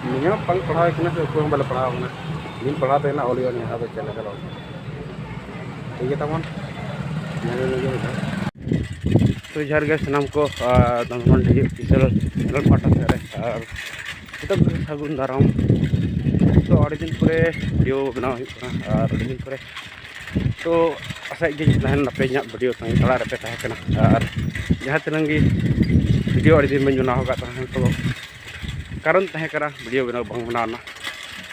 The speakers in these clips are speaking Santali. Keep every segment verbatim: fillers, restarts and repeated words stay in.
ᱱᱤᱭᱟᱹ ᱵᱟᱝ ᱯᱟᱲᱦᱟᱣ ᱠᱟᱱᱟ ᱥᱮ ᱚᱠᱚᱭ ᱦᱚᱸ ᱵᱟᱞᱮ ᱯᱟᱲᱦᱟᱣ ᱠᱟᱱᱟ᱾ ᱵᱤᱱ ᱯᱟᱲᱦᱟᱣ ᱛᱮ ᱱᱟᱜ ᱚᱞ ᱦᱩᱭᱩᱜᱼᱟ ᱱᱤᱭᱟᱹ ᱫᱷᱟᱣ ᱫᱚ ᱪᱮᱫ ᱞᱮᱠᱟ ᱨᱚᱲ᱾ ᱴᱷᱤᱠ ᱜᱮᱭᱟ ᱛᱟᱵᱚᱱ᱾ ᱧᱮᱞ ᱞᱮᱱ ᱜᱮ ᱢᱤᱫ ᱫᱷᱟᱣ᱾ ᱛᱚ ᱡᱚᱦᱟᱨ ᱜᱮ ᱥᱟᱱᱟᱢ ᱠᱚ, ᱟᱨ ᱫᱷᱟᱱᱫᱟᱢᱟᱱᱰᱤ ᱚᱯᱷᱤᱥᱤᱭᱟᱞ ᱪᱮᱱᱮᱞ ᱯᱟᱦᱴᱟ ᱥᱮᱫ ᱨᱮ, ᱟᱨ ᱡᱚᱛᱚ ᱠᱚᱜᱮ ᱥᱟᱹᱜᱩᱱ ᱫᱟᱨᱟᱢ᱾ ᱛᱚ ᱟᱹᱰᱤ ᱫᱤᱱ ᱯᱚᱨᱮ ᱵᱷᱤᱰᱤᱭᱳ ᱵᱮᱱᱟᱣ ᱦᱩᱭᱩᱜ ᱠᱟᱱᱟ, ᱟᱨ ᱟᱹᱰᱤ ᱫᱤᱱ ᱯᱚᱨᱮ ᱛᱚ ᱟᱥᱟᱭᱮᱫ ᱜᱤᱧ ᱛᱟᱦᱮᱱ ᱟᱯᱮ ᱤᱧᱟᱹᱜ ᱵᱷᱤᱰᱤᱭᱳ ᱛᱟᱺᱜᱤ ᱛᱟᱲᱟᱜ ᱨᱮᱯᱮ ᱛᱟᱦᱮᱸ ᱠᱟᱱᱟ, ᱟᱨ ᱡᱟᱦᱟᱸ ᱛᱤᱱᱟᱹᱝ ᱜᱮ ᱵᱷᱤᱰᱤᱭᱳ ᱟᱹᱰᱤ ᱫᱤᱱ ᱵᱟᱹᱧ ᱵᱮᱱᱟᱣ ᱟᱠᱟᱫ ᱛᱟᱦᱮᱸ, ᱛᱚ ᱠᱟᱨᱚᱱ ᱛᱟᱦᱮᱸ ᱠᱟᱱᱟ ᱵᱷᱤᱰᱤᱭᱳ ᱵᱮᱱᱟᱣ ᱵᱟᱝ ᱵᱮᱱᱟᱣ ᱨᱮᱱᱟᱜ,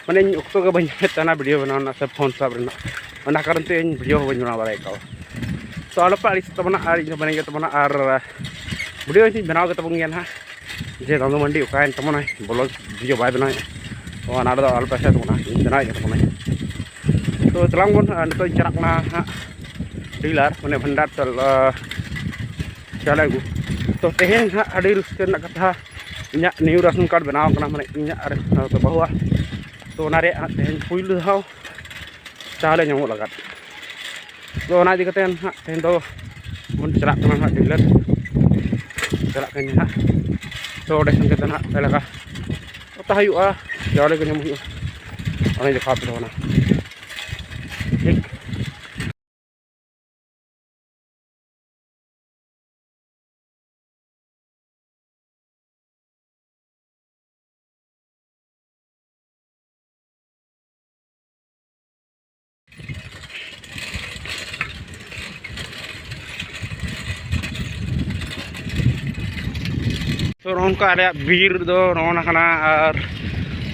ᱢᱟᱱᱮ ᱤᱧ ᱚᱠᱛᱚ ᱜᱮ ᱵᱟᱹᱧ ᱧᱟᱢᱮᱫ ᱛᱟᱦᱮᱱᱟ ᱵᱷᱤᱰᱤᱭᱳ ᱵᱮᱱᱟᱣ ᱨᱮᱱᱟᱜ ᱥᱮ ᱯᱷᱳᱱ ᱥᱟᱵ ᱨᱮᱱᱟᱜ, ᱚᱱᱟ ᱠᱟᱨᱚᱱ ᱛᱮ ᱤᱧ ᱵᱷᱤᱰᱤᱭᱳ ᱦᱚᱸ ᱵᱟᱹᱧ ᱵᱮᱱᱟᱣ ᱫᱟᱲᱮ ᱠᱟᱣᱟ᱾ ᱛᱚ ᱟᱞᱚᱯᱮ ᱟᱹᱲᱤᱥ ᱛᱟᱵᱚᱱᱟ, ᱟᱨ ᱤᱧ ᱦᱚᱸ ᱵᱟᱹᱧ ᱟᱹᱲᱤᱥ ᱛᱟᱵᱚᱱᱟ, ᱟᱨ ᱵᱷᱤᱰᱤᱭᱳ ᱦᱚᱸᱧ ᱵᱮᱱᱟᱣ ᱜᱮ ᱛᱟᱵᱚᱱ ᱜᱮᱭᱟ ᱱᱟᱦᱟᱜ, ᱡᱮ ᱫᱷᱟᱱᱫᱩ ᱢᱟᱱᱰᱤ ᱚᱠᱟᱭᱮᱱ ᱛᱟᱵᱚᱱᱟᱭ, ᱵᱚᱞᱚ ᱵᱷᱤᱰᱤᱭᱳ ᱵᱟᱭ ᱵᱮᱱᱟᱣᱮᱫᱼᱟ᱾ ᱛᱚ ᱚᱱᱟ ᱨᱮᱫᱚ ᱟᱞᱚᱯᱮ ᱟᱹᱲᱤᱥ ᱛᱟᱵᱚᱱᱟ, ᱤᱧ ᱵᱮᱱᱟᱣᱮᱫ ᱜᱮ ᱛᱟᱵᱚᱱᱟᱹᱧ᱾ ᱛᱚ ᱪᱟᱞᱟᱣ ᱵᱚᱱ, ᱟᱨ ᱱᱤᱛᱚᱜ ᱤᱧ ᱪᱟᱞᱟᱜ ᱠᱟᱱᱟ ᱦᱟᱸᱜ ᱰᱤᱞᱟᱨ, ᱢᱟᱱᱮ ᱵᱷᱟᱱᱰᱟᱨ ᱛᱚ, ᱟᱸ, ᱪᱟᱣᱞᱮ ᱟᱹᱜᱩ᱾ ᱛᱚ ᱛᱮᱦᱮᱧ ᱦᱟᱸᱜ ᱟᱹᱰᱤ ᱨᱟᱹᱥᱠᱟᱹ ᱨᱮᱱᱟᱜ ᱠᱟᱛᱷᱟ, ᱤᱧᱟᱹᱜ ᱱᱤᱭᱩ ᱨᱟᱥᱚᱱ ᱠᱟᱨᱰ ᱵᱮᱱᱟᱣ ᱠᱟᱱᱟ, ᱢᱟᱱᱮ ᱤᱧᱟᱹᱜ ᱟᱨ ᱥᱟᱶᱛᱮ ᱵᱟᱹᱦᱩᱣᱟᱜ᱾ ᱛᱚ ᱚᱱᱟ ᱨᱮᱭᱟᱜ ᱦᱟᱸᱜ ᱛᱮᱦᱮᱧ ᱯᱩᱭᱞᱩ ᱫᱷᱟᱣ ᱪᱟᱣᱞᱮ ᱧᱟᱢᱚᱜ ᱞᱟᱜᱟᱫ᱾ ᱛᱚ ᱚᱱᱟ ᱤᱫᱤ ᱠᱟᱛᱮ ᱦᱟᱸᱜ ᱛᱮᱦᱮᱧ ᱫᱚ ᱵᱚᱱ ᱪᱟᱞᱟᱜ ᱠᱟᱱᱟ ᱦᱟᱸᱜ ᱰᱤᱞᱟᱨ, ᱪᱟᱞᱟᱜ ᱠᱟᱱ ᱦᱟᱸᱜ᱾ ᱛᱚ ᱚᱸᱰᱮ ᱥᱮᱱ ᱠᱟᱛᱮ ᱦᱟᱸᱜ ᱚᱠᱟ ᱞᱮᱠᱟ ᱦᱟᱛᱟᱣ ᱦᱩᱭᱩᱜᱼᱟ, ᱪᱟᱣᱞᱮ ᱠᱚ ᱧᱟᱢ ᱦᱩᱭᱩᱜᱼᱟ, ᱚᱱᱟᱧ ᱫᱮᱠᱷᱟᱣ ᱟᱯᱮ ᱛᱟᱵᱚᱱᱟ᱾ ᱴᱷᱤᱠ᱾ ᱛᱚ ᱱᱚᱜᱼᱚ ᱱᱚᱝᱠᱟ ᱟᱞᱮᱭᱟᱜ ᱵᱤᱨ ᱫᱚ ᱱᱚᱜᱼᱚ ᱱᱟ ᱠᱟᱱᱟ, ᱟᱨ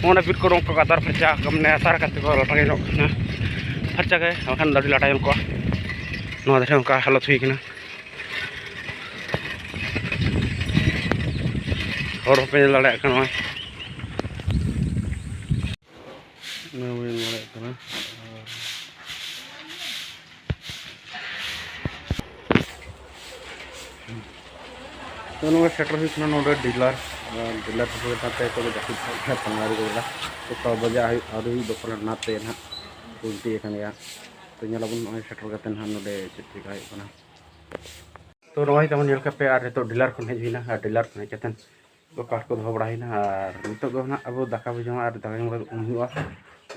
ᱱᱚᱜᱼᱚ ᱱᱟ ᱵᱤᱨ ᱠᱚ ᱱᱚᱝᱠᱟ ᱠᱚ ᱟᱛᱟᱨ ᱯᱷᱟᱨᱪᱟ ᱟᱠᱟᱫ, ᱢᱟᱱᱮ ᱟᱛᱟᱨ ᱠᱟᱛᱮ ᱠᱚ ᱞᱟᱴᱟ ᱧᱮᱞᱚᱜ ᱠᱟᱱᱟ᱾ ᱯᱷᱟᱨᱪᱟ ᱜᱮ, ᱵᱟᱠᱷᱟᱱ ᱫᱚ ᱟᱹᱰᱤ ᱞᱟᱴᱟ ᱧᱮᱞ ᱠᱚᱜᱼᱟ᱾ ᱱᱚᱣᱟ ᱫᱷᱟᱨᱮ ᱚᱱᱠᱟ ᱦᱟᱞᱚᱛ ᱦᱩᱭ ᱠᱟᱱᱟ, ᱦᱚᱲ ᱵᱟᱯᱮ ᱧᱮᱞ ᱫᱟᱲᱮᱭᱟᱜ ᱠᱟᱱᱟ᱾ ᱱᱚᱜᱼᱚᱭ ᱱᱚᱣᱟ ᱵᱟᱹᱧ ᱧᱮᱞ ᱫᱟᱲᱮᱭᱟᱜ ᱠᱟᱱᱟ᱾ ᱟᱨ ᱛᱚ ᱱᱚᱜᱼᱚᱭ ᱥᱮᱴᱮᱨ ᱦᱩᱭ ᱠᱟᱱᱟ ᱱᱚᱰᱮ ᱰᱤᱞᱟᱨ, ᱟᱨ ᱰᱤᱞᱟᱨ ᱥᱮᱴᱮᱨ ᱠᱟᱛᱮ ᱛᱚᱵᱮ ᱡᱟᱹᱯᱤᱫ ᱠᱷᱚᱱ ᱞᱮ ᱯᱟᱸᱡᱟ ᱩᱰᱩᱠ ᱮᱫᱟ᱾ ᱛᱚ ᱪᱷᱚ ᱵᱟᱡᱮ ᱟᱹᱭᱩᱵ ᱟᱹᱣᱨᱤ ᱦᱩᱭᱩᱜ ᱫᱚ ᱯᱟᱞᱮ ᱚᱱᱟᱛᱮ ᱱᱟᱦᱟᱜ ᱩᱞᱴᱤ ᱟᱠᱟᱱ ᱜᱮᱭᱟ᱾ ᱛᱚ ᱧᱮᱞᱟᱵᱚᱱ ᱱᱚᱜᱼᱚᱭ ᱥᱮᱴᱮᱨ ᱠᱟᱛᱮ ᱱᱟᱦᱟᱜ ᱱᱚᱰᱮ ᱪᱮᱫ ᱪᱮᱠᱟ ᱦᱩᱭᱩᱜ ᱠᱟᱱᱟ᱾ ᱛᱚ ᱱᱚᱜᱼᱚᱭ ᱛᱟᱵᱚᱱ ᱧᱮᱞ ᱠᱟᱯᱮ, ᱟᱨ ᱱᱤᱛᱚᱜ ᱰᱤᱞᱟᱨ ᱠᱷᱚᱱ ᱦᱮᱡ ᱦᱩᱭᱱᱟ, ᱟᱨ ᱰᱤᱞᱟᱨ ᱠᱷᱚᱱ ᱦᱮᱡ ᱠᱟᱛᱮ ᱫᱚ ᱠᱟᱴ ᱠᱚ ᱫᱚᱦᱚ ᱵᱟᱲᱟ ᱦᱩᱭᱱᱟ, ᱟᱨ ᱱᱤᱛᱚᱜ ᱫᱚ ᱱᱟᱦᱟᱜ ᱟᱵᱚ ᱫᱟᱠᱟ ᱵᱚ ᱡᱚᱢᱟ ᱟᱨ ᱫᱟᱠᱟ ᱡᱚᱢ ᱠᱟᱛᱮ ᱩᱢ ᱦᱩᱭᱩᱜᱼᱟ᱾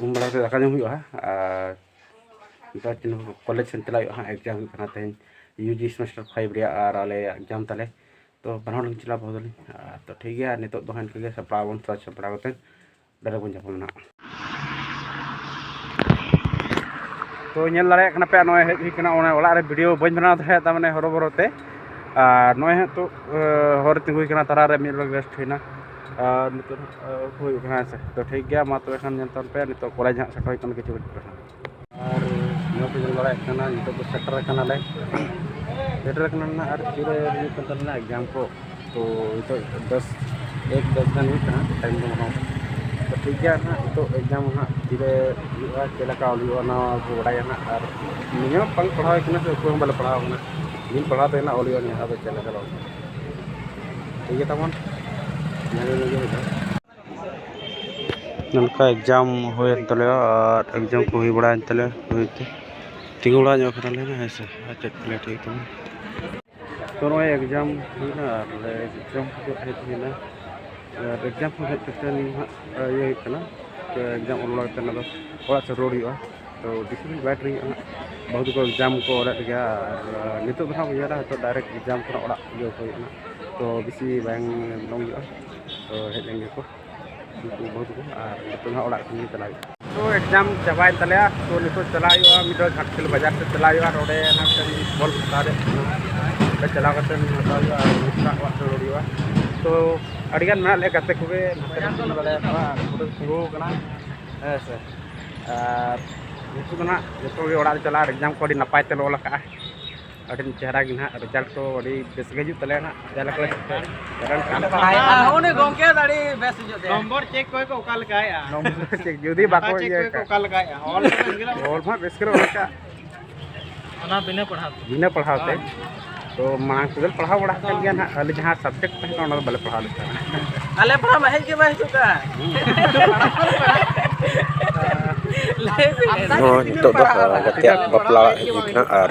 ᱩᱢ ᱵᱟᱲᱟ ᱠᱟᱛᱮ ᱫᱟᱠᱟ ᱡᱚᱢ ᱦᱩᱭᱩᱜᱼᱟ, ᱟᱨ ᱱᱤᱛᱚᱜ ᱠᱚᱞᱮᱡᱽ ᱥᱮᱱ ᱪᱟᱞᱟᱜ ᱦᱩᱭᱩᱜᱼᱟ ᱦᱟᱸᱜ, ᱮᱠᱡᱟᱢ ᱦᱩᱭᱩᱜ ᱠᱟᱱᱟ ᱛᱮᱦᱮᱧ, ᱭᱩ ᱡᱤ semester five ᱨᱮᱭᱟᱜ, ᱟᱨ ᱟᱞᱮᱭᱟᱜ ᱮᱠᱡᱟᱢ ᱛᱟᱞᱮ᱾ ᱛᱚ ᱵᱟᱱᱟ ᱦᱚᱲ ᱞᱤᱧ ᱪᱟᱞᱟᱜᱼᱟ ᱵᱟᱹᱦᱩ ᱛᱟᱹᱞᱤᱧ᱾ ᱟᱨ ᱛᱚ ᱴᱷᱤᱠ ᱜᱮᱭᱟ, ᱱᱤᱛᱚᱜ ᱫᱚ ᱦᱟᱸᱜ ᱤᱱᱠᱟᱹ ᱜᱮ ᱥᱟᱯᱲᱟᱣ ᱵᱚᱱ, ᱥᱟᱡᱽ ᱥᱟᱯᱲᱟᱣ ᱠᱟᱛᱮ ᱰᱟᱭᱨᱮᱠᱴ ᱵᱚᱱ ᱧᱟᱯᱟᱢ ᱱᱟᱦᱟᱜ᱾ ᱛᱚ ᱧᱮᱞ ᱫᱟᱲᱮᱭᱟᱜ ᱠᱟᱱᱟ ᱯᱮ, ᱱᱚᱜᱼᱚᱭ ᱦᱮᱡ ᱦᱩᱭ ᱠᱟᱱᱟ ᱚᱱᱟ ᱚᱲᱟᱜ ᱨᱮ, ᱵᱷᱤᱰᱤᱭᱳ ᱵᱟᱹᱧ ᱵᱮᱱᱟᱣ ᱫᱟᱲᱮᱭᱟᱜ ᱛᱟ ᱢᱟᱱᱮ ᱦᱚᱨᱚ ᱵᱚᱨᱚ ᱛᱮ᱾ ᱟᱨ ᱱᱚᱜᱼᱚᱭ ᱦᱟᱸᱜ ᱛᱚ, ᱮ, ᱦᱚᱨ ᱨᱮ ᱛᱤᱸᱜᱩᱭ ᱠᱟᱱᱟ, ᱛᱟᱞᱟ ᱨᱮ ᱢᱤᱫ ᱦᱚᱲ ᱨᱮᱥᱴ ᱦᱩᱭᱱᱟ᱾ ᱟᱨ ᱱᱤᱛᱚᱜ ᱦᱟᱸᱜ, ᱮ, ᱦᱩᱭᱩᱜ ᱠᱟᱱᱟ, ᱦᱮᱸ ᱥᱮ᱾ ᱛᱚ ᱴᱷᱤᱠ ᱜᱮᱭᱟ, ᱢᱟ ᱛᱚᱵᱮ ᱠᱷᱟᱱ ᱧᱮᱞ ᱛᱟᱵᱚᱱ ᱯᱮ, ᱱᱤᱛᱚᱜ ᱠᱚᱞᱮᱡᱽ ᱦᱟᱸᱜ ᱥᱮᱴᱮᱨ ᱦᱩᱭᱩᱜ ᱠᱟᱱᱟ ᱠᱤᱪᱷᱩ ᱜᱷᱟᱹᱲᱤᱡ ᱯᱚᱨᱮ ᱦᱟᱸᱜ᱾ ᱟᱨ ᱱᱚᱣᱟ ᱯᱮ ᱧᱮᱞ ᱫᱟᱲᱮᱭᱟᱜ ᱠᱟᱱᱟ, ᱱᱤᱛᱚᱜ ᱫᱚ ᱥᱮᱴᱮᱨ ᱟᱠᱟᱱᱟᱞᱮ᱾ ᱥᱮᱴᱮᱨ ᱟᱠᱟᱱᱟ ᱱᱟᱜ, ᱟᱨ ᱛᱤᱨᱮ ᱦᱩᱭᱩᱜ ᱠᱟᱱ ᱛᱟᱞᱮᱭᱟ ᱮᱠᱡᱟᱢ ᱠᱚ᱾ ᱛᱚ ᱱᱤᱛᱚᱜ ᱫᱚᱥ, ᱮᱠ ᱫᱚᱥ ᱜᱟᱱ ᱦᱩᱭᱩᱜ ᱠᱟᱱᱟ ᱴᱟᱭᱤᱢ ᱫᱚ ᱢᱚᱱᱮ ᱦᱚᱭ᱾ ᱛᱚ ᱴᱷᱤᱠ ᱜᱮᱭᱟ ᱱᱟᱜ, ᱱᱤᱛᱚᱜ ᱮᱠᱡᱟᱢ ᱱᱟᱜ ᱛᱤᱨᱮ ᱦᱩᱭᱩᱜᱼᱟ, ᱪᱮᱫ ᱞᱮᱠᱟ ᱚᱞ ᱦᱩᱭᱩᱜᱼᱟ, ᱚᱱᱟ ᱵᱚ ᱵᱟᱰᱟᱭᱟ ᱱᱟᱜ᱾ ᱟᱨ ᱱᱤᱭᱟᱹ ᱵᱟᱝ ᱯᱟᱲᱦᱟᱣ ᱦᱩᱭ ᱠᱟᱱᱟ ᱥᱮ ᱚᱠᱚᱭ ᱦᱚᱸ ᱵᱟᱞᱮ ᱯᱟᱲᱦᱟᱣ ᱠᱟᱱᱟ᱾ ᱵᱤᱱ ᱯᱟᱲᱦᱟᱣ ᱛᱮ ᱱᱟᱜ ᱚᱞ ᱦᱩᱭᱩᱜᱼᱟ ᱱᱤᱭᱟᱹ ᱫᱷᱟᱣ ᱫᱚ ᱪᱮᱫ ᱞᱮᱠᱟ ᱵᱟᱝ᱾ ᱴᱷᱤᱠ ᱜᱮᱭᱟ ᱛᱟᱵᱚᱱ, ᱧᱮᱞ ᱞᱮᱜᱮ ᱦᱩᱭᱩᱜᱼᱟ᱾ ᱱᱚᱝᱠᱟ ᱮᱠᱡᱟᱢ ᱦᱩᱭᱮᱱ ᱛᱟᱞᱮᱭᱟ ᱟᱨ ᱮᱠᱡᱟᱢ ᱠᱚ ᱦᱩᱭ ᱵᱟᱲᱟᱭᱮᱱ ᱛᱟᱞᱮᱭᱟ, ᱦᱩᱭ ᱛᱮ ᱛᱤᱸᱜᱩ ᱵᱟᱲᱟ ᱧᱚᱜ ᱠᱟᱱᱟᱞᱮ ᱦᱮᱸ ᱥᱮ, ᱟᱨ ᱪᱮᱫ ᱠᱚ ᱞᱟᱹᱭᱟ ᱴᱷᱤᱠ ᱛᱟᱵᱚᱱ᱾ ᱛᱚ ᱱᱚᱜᱼᱚᱭ ᱮᱠᱡᱟᱢ ᱦᱩᱭᱱᱟ ᱟᱨ ᱮᱠᱡᱟᱢ ᱠᱚ ᱦᱮᱡ ᱦᱩᱭᱱᱟ, ᱟᱨ ᱮᱠᱡᱟᱢ ᱠᱷᱚᱱ ᱦᱮᱡ ᱠᱟᱛᱮ ᱱᱟᱦᱟᱜ ᱤᱭᱟᱹ ᱦᱩᱭᱩᱜ ᱠᱟᱱᱟ᱾ ᱛᱚ ᱮᱠᱡᱟᱢ ᱚᱞ ᱵᱟᱲᱟ ᱠᱟᱛᱮ ᱚᱱᱟ ᱫᱚ ᱚᱲᱟᱜ ᱥᱮᱫ ᱨᱩᱣᱟᱹᱲ ᱦᱩᱭᱩᱜᱼᱟ᱾ ᱛᱚ ᱵᱮᱥᱤ ᱜᱷᱟᱹᱲᱤᱡ ᱵᱟᱭ ᱴᱨᱤ ᱦᱩᱭᱩᱜᱼᱟ ᱱᱟᱦᱟᱜ, ᱵᱟᱹᱦᱩ ᱛᱟᱠᱚ ᱮᱠᱡᱟᱢ ᱠᱚ ᱚᱞᱮᱫ ᱜᱮᱭᱟ᱾ ᱟᱨ ᱱᱤᱛᱚᱜ ᱫᱚ ᱱᱟᱦᱟᱜ ᱩᱭᱦᱟᱹᱨᱟ ᱦᱚᱭᱛᱳ ᱰᱟᱭᱨᱮᱠᱴ ᱮᱠᱡᱟᱢ ᱠᱷᱚᱱᱟᱜ ᱚᱲᱟᱜ ᱤᱭᱟᱹ ᱠᱚ ᱦᱩᱭᱩᱜᱼᱟ ᱱᱟᱦᱟᱜ᱾ ᱛᱚ ᱵᱮᱥᱤ ᱵᱟᱝ ᱵᱤᱞᱚᱢ ᱦᱩᱭᱩᱜᱼᱟ᱾ ᱛᱚ ᱦᱮᱡ ᱞᱮᱱ ᱜᱮᱠᱚ ᱩᱱᱠᱩ ᱵᱟᱹᱦᱩ ᱛᱟᱠᱚ, ᱟᱨ ᱱᱤᱛᱚᱜ ᱫᱚ ᱱᱟᱦᱟᱜ ᱚᱲᱟᱜ ᱥᱮᱱ ᱜᱮ ᱪᱟᱞᱟᱜ ᱦᱩᱭᱩᱜᱼᱟ᱾ ᱛᱚ ᱮᱠᱡᱟᱢ ᱪᱟᱵᱟᱭᱮᱱ ᱛᱟᱞᱮᱭᱟ᱾ ᱛᱚ ᱱᱤᱛᱚᱜ ᱪᱟᱞᱟᱜ ᱦᱩᱭᱩᱜᱼᱟ ᱢᱤᱫ ᱫᱷᱟᱣ ᱜᱷᱟᱴᱥᱤᱞ ᱵᱟᱡᱟᱨ ᱥᱮᱫ ᱪᱟᱞᱟᱜ ᱦᱩᱭᱩᱜᱼᱟ, ᱟᱨ ᱚᱸᱰᱮ ᱱᱟᱦᱟᱜ ᱢᱤᱫᱴᱮᱱ ᱵᱚᱞ ᱦᱟᱛᱟᱣ ᱨᱮᱭᱟᱜ ᱛᱟᱦᱮᱸ ᱠᱟᱱᱟ᱾ ᱚᱸᱰᱮ ᱪᱟᱞᱟᱣ ᱠᱟᱛᱮ ᱦᱟᱛᱟᱣ ᱦᱩᱭᱩᱜᱼᱟ ᱟᱨ ᱩᱱᱠᱩ ᱥᱟᱞᱟᱜ ᱚᱲᱟᱜ ᱥᱮᱫ ᱨᱩᱣᱟᱹᱲ ᱦᱩᱭᱩᱜᱼᱟ᱾ ᱛᱚ ᱟᱹᱰᱤᱜᱟᱱ ᱢᱮᱱᱟᱜ ᱞᱮᱭᱟ ᱜᱟᱛᱮ ᱠᱚᱜᱮ, ᱱᱟᱛᱮ ᱨᱮ ᱛᱤᱸᱜᱩ ᱫᱟᱲᱮᱭᱟᱠᱚᱣᱟ, ᱟᱨ ᱩᱱᱠᱩ ᱫᱚ ᱛᱤᱸᱜᱩ ᱟᱠᱟᱱᱟ᱾ ᱦᱮᱸ ᱥᱮ᱾ ᱟᱨ ᱱᱤᱛᱚᱜ ᱫᱚ ᱱᱟᱦᱟᱜ ᱡᱚᱛᱚ ᱜᱮ ᱚᱲᱟᱜ ᱞᱮ ᱪᱟᱞᱟᱜᱼᱟ᱾ ᱟᱨ ᱮᱠᱡᱟᱢ ᱠᱚ ᱟᱹᱰᱤ ᱱᱟᱯᱟᱭ ᱛᱮᱞᱮ ᱚᱞ ᱟᱠᱟᱫᱼᱟ, ᱟᱹᱰᱤ ᱪᱮᱦᱨᱟ ᱜᱮ ᱱᱟᱦᱟᱜ ᱨᱮᱡᱟᱞᱴ ᱠᱚ ᱟᱹᱰᱤ ᱵᱮᱥ ᱜᱮ ᱦᱤᱡᱩᱜ ᱛᱟᱞᱮᱭᱟ ᱱᱟᱦᱟᱜ, ᱡᱟᱦᱟᱸ ᱞᱮᱠᱟ ᱞᱮ ᱪᱮᱥᱴᱟᱭᱟ᱾ ᱩᱱᱤ ᱜᱚᱢᱠᱮ ᱫᱚ ᱟᱹᱰᱤ ᱵᱮᱥ ᱦᱤᱡᱩᱜ ᱛᱟᱭᱟ᱾ ᱱᱚᱢᱵᱚᱨ ᱪᱮᱠ ᱠᱚ ᱚᱠᱟ ᱞᱮᱠᱟᱭᱟ? ᱱᱚᱢᱵᱚᱨ ᱪᱮᱠ ᱡᱩᱫᱤ ᱵᱟᱠᱚ ᱪᱮᱠ ᱤᱭᱟᱹ ᱠᱚ ᱠᱟᱜ᱾ ᱚᱠᱟ ᱞᱮᱠᱟᱭᱟ? ᱚᱞ ᱠᱚ ᱵᱮᱥ ᱜᱮ ᱚᱞ ᱠᱟᱜ᱾ ᱚᱱᱟ ᱵᱤᱱᱟᱹ ᱯᱟᱲᱦᱟᱣ ᱛᱮ᱾ ᱵᱤᱱᱟᱹ ᱯᱟᱲᱦᱟᱣ ᱛᱮ᱾ ᱦᱳᱭ᱾ ᱛᱚ ᱢᱟᱲᱟᱝ ᱛᱮᱫᱚ ᱯᱟᱲᱦᱟᱣ ᱵᱟᱲᱟ ᱠᱟᱱ ᱜᱮᱭᱟ ᱱᱟᱦᱟᱜ, ᱟᱞᱮ ᱡᱟᱦᱟᱸ ᱥᱟᱵᱡᱮᱠᱴ ᱛᱟᱦᱮᱸ ᱠᱟᱱᱟ ᱚᱱᱟ ᱫᱚ ᱵᱟᱞᱮ ᱯᱟᱲᱦᱟᱣ ᱞᱮᱫ ᱛᱟᱦᱮᱸᱱᱟ᱾ ᱟᱞᱮ ᱯᱟᱲᱦᱟᱣ ᱢᱟ ᱦᱮᱡ ᱜᱮ ᱵᱟᱭ ᱦᱤᱡᱩᱜ ᱠᱟᱱ᱾ ᱞᱟᱹᱭ ᱵᱤᱱ᱾ ᱱᱚᱜᱼᱚᱭ ᱱᱤᱛᱚᱜ ᱫᱚ, ᱟᱨ ᱜᱟᱛᱮᱭᱟᱜ ᱵᱟᱯᱞᱟ ᱚᱲᱟᱜ ᱦᱮᱡ ᱦᱩᱭ ᱠᱟᱱᱟ, ᱟᱨ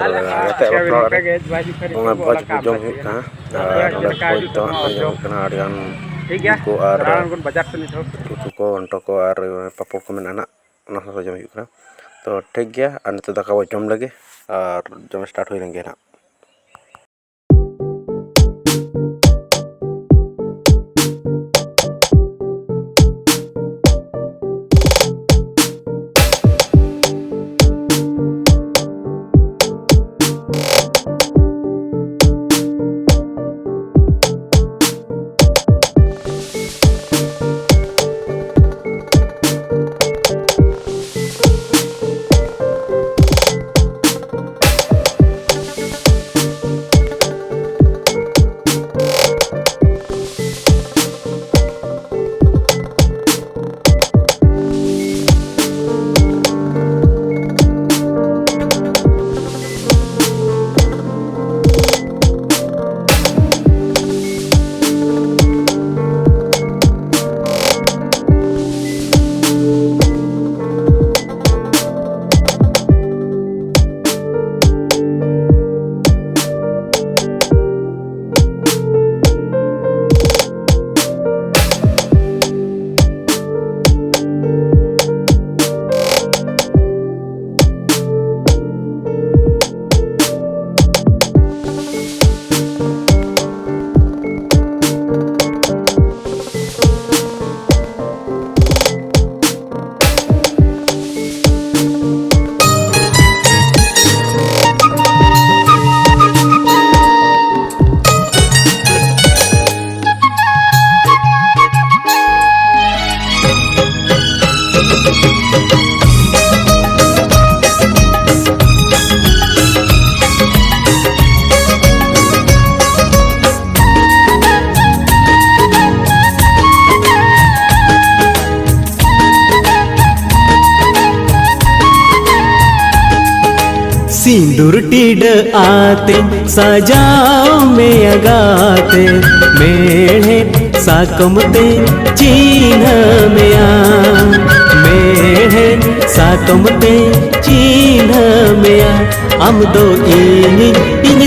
ᱜᱟᱛᱮᱭᱟᱜ ᱵᱟᱯᱞᱟ ᱚᱲᱟᱜ ᱨᱮ ᱱᱚᱜᱼᱚᱭ ᱵᱷᱚᱡᱽ ᱠᱚ ᱡᱚᱢ ᱦᱩᱭᱩᱜ ᱠᱟᱱᱟ, ᱟᱨ ᱱᱚᱰᱮ ᱵᱷᱚᱡᱽ ᱫᱚ ᱟᱸᱡᱚᱢ ᱠᱟᱱᱟ ᱟᱹᱰᱤ ᱜᱟᱱ᱾ ᱴᱷᱤᱠ ᱜᱮᱭᱟ, ᱩᱛᱩ ᱠᱚ ᱟᱨ ᱪᱟᱞᱟᱣ ᱞᱮᱱ ᱵᱚᱱ ᱵᱟᱡᱟᱨ ᱥᱮᱫ ᱱᱤᱛ ᱦᱚᱸ᱾ ᱩᱛᱩ ᱠᱚ, ᱜᱷᱚᱱᱴᱚ ᱠᱚ ᱟᱨ ᱯᱟᱯᱚᱲ ᱠᱚ ᱢᱮᱱᱟᱜᱼᱟ ᱱᱟᱜ, ᱚᱱᱟ ᱥᱟᱶ ᱡᱚᱢ ᱦᱩᱭᱩᱜ ᱠᱟᱱᱟ᱾ ᱛᱚ ᱴᱷᱤᱠ ᱜᱮᱭᱟ, ᱟᱨ ᱱᱤᱛᱚᱜ ᱫᱟᱠᱟ ᱵᱚ ᱡᱚᱢ ᱞᱮᱜᱮ ᱟᱨ ᱡᱚᱢ ᱥᱴᱟᱨᱴ ᱦᱩᱭ ᱞᱮᱱ ᱜᱮ ᱱᱟᱜ᱾ ᱥᱤᱸᱫᱩᱨ ᱴᱤᱰᱟᱹᱜ ᱟᱛᱮ ᱥᱟᱡᱟᱣ ᱢᱮᱭᱟ ᱜᱟᱛᱮ, ᱢᱮᱲᱦᱮᱫ ᱥᱟᱠᱚᱢ ᱛᱮ ᱪᱤᱱᱦᱟᱹ ᱢᱮᱭᱟ, ᱢᱮᱲᱦᱮᱫ ᱥᱟᱠᱚᱢ ᱛᱮ ᱪᱤᱱᱦᱟᱹ ᱢᱮᱭᱟ᱾ ᱟᱢ ᱫᱚ ᱤᱧᱤᱡ, ᱤᱧ